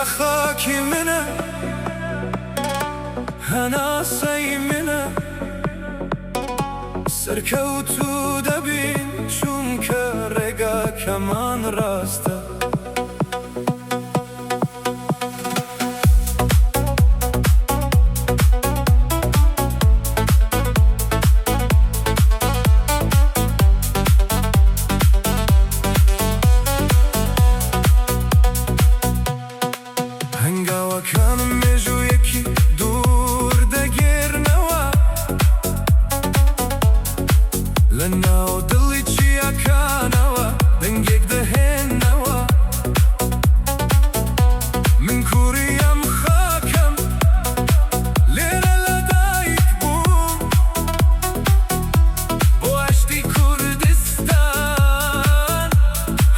ئێرە خاکی منە، هەناسەی منە. سەرکەوتوو دەبین چونکە ڕێگاکەمان ڕاستە. هەنگاوەکانم مێژوویەکی دوور دەگێرنەوە، لە ناو دڵی چیاکانەوە دەنگێک دەهێننەوە. من کوڕی ئەم خاکەم، لێرە لەدایک بووم، بۆ ئاشتی کوردستان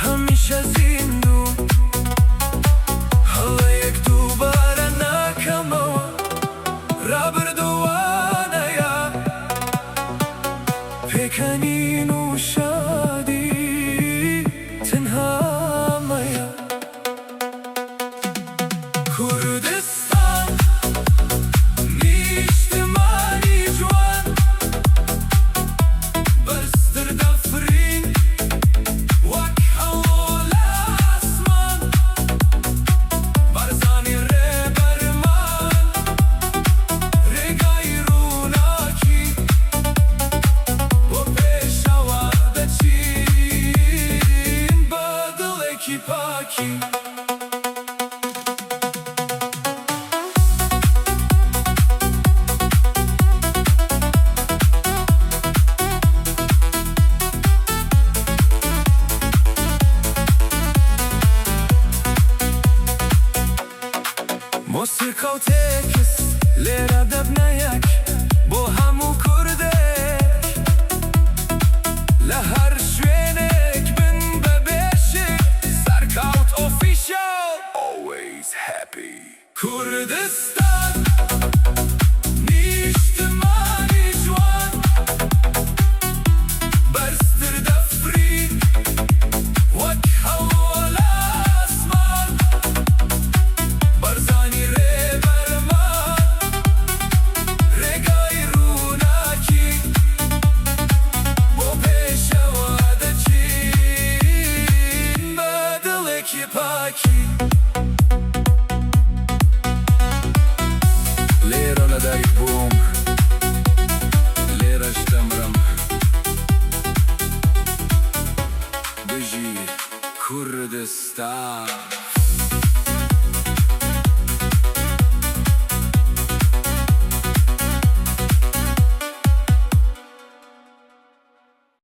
هەمیشە زیندووم. هەڵەیەک دووبارە ناکەمەوە، ڕابردووانەیە پێکەنین و شادی تەنها ئەمەیە. کوردستان نیشتمانی جوان، بەرزتر دەفرین وەک هەڵۆ لە ئاسمان. بارزانی ڕێبەرمان، ڕێگای ڕووناکی، بۆ پێشەوە دەچین بە دڵێکی پاکی. مۆسیقا و تێکست لێرە دەبنە یەک، بۆ هەموو کوردێک لە هەر شوێنێک بن بەبێشک. سەرکەوت Official, always happy. کوردستان نیشتمانی جوان، بەرزتر دەفرین وەک هەڵۆ لە ئاسمان. بارزانی ڕێبەرمان، ڕێگای ڕووناکی، بۆ پێشەوە دەچین بە دڵێکی پاکی. لێرە لەدایک بووم، لێرەش دەمرم. بژی کوردستان.